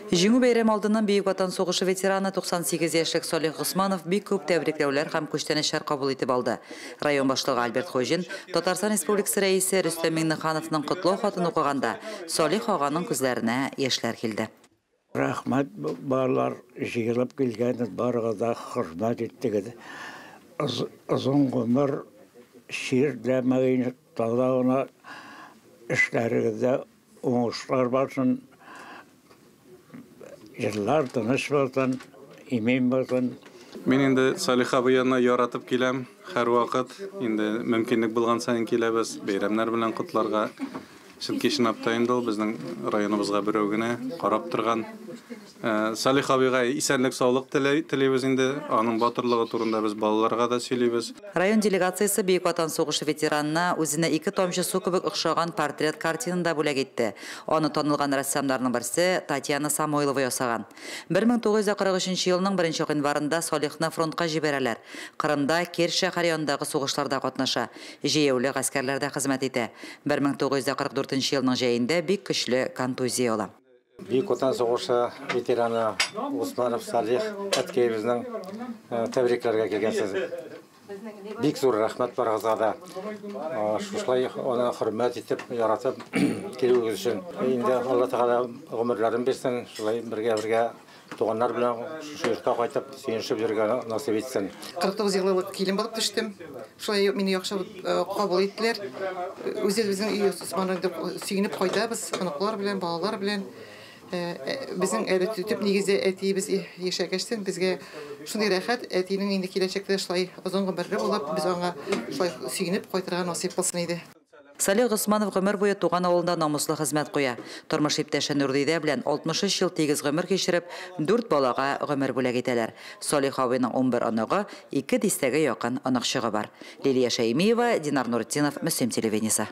Җиңү бәйрәме алдыннан Бөек Ватан сугышы ветераны 98 яшьлек Салих Госманов бик күп тәбрикләүләр һәм күчтәнәчләр кабул итеп алды. Район башлыгы Альберт Хуҗин, Татарстан Республикасы Рәисе Рөстәм Миңнехановның котлау хатын укыганда, Салих аганың күзләренә яшьләр килде. Рәхмәт, балалар, җыелып килгәнегез, барыгыз да хөрмәт иттегез. Озын гомер, чирләмәгез, таза гына эшләрегездә уңышлар булсын. Еллар тыныч булсын, имин булсын. Мин инде Салих абый янына яратып киләм һәрвакыт. Инде мөмкинлек булган саен киләбез, бәйрәмнәр белән котларга. Чөнки чынлап та инде ул безнең районыбызга берәү генә карап торган. Салих абыйга исәнлек, саулык телибез инде. Аның батырлыгы турында без балаларга да сөйлибез. Район делегациясе Бөек Ватан сугышы ветеранына үзенә ике тамчы су кебек охшаган портрет картинын да бүләк итте. Аны танылган рәссамнарның берсе Татьяна Самойлова ясаган. 1943 елның 1 гыйнварында Салихны фронтка җибәрәләр. Кырымда Керчь шәһәре янындагы сугышларда катнаша. Җәяүле гаскәрләрдә хезмәт итә. 1944 елның җәендә бик көчле контузия ала. Бөек Ватан сугышы ветераны Усманов Салих әткәебезнең тәбрикләргә килгәнсез. Бик зур рәхмәт барыгызга да. Шушылай аны хөрмәт итеп, яратып килүегез өчен. Инде Алла Тәгалә гомерләрен бирсен, шулай бергә-бергә туганнар белән шушы йортка кайтып, сөенешеп йөрергә насыйп итсен. 49 еллык килен булып төштем. Шулай мине яхшы кабул иттеләр. Үзебезнең өй Усманов дип сөенеп кайтабыз, оныклар белән, балалар белән. Безнең әле төп нигездә әтиебез яшәгәчтен безгә шундый рәхәт, әтинең инде киләчәктә шулай озын гомерле булып, без аңа шулай сөенеп кайтырга насыйп булсын иде. Салих Госманов гомер буе туган авылында намуслы хезмәт куя. Тормыш иптәше Нурдидә белән 63 ел тигез гомер кичереп, 4 балага гомер бүләк итәләр. Салих абыйның 11 оныгы, 2 дистәгә якын оныкчыгы бар. Лилия Шәймиева, Динар Нуртдинов, Мөслим телевидениесе.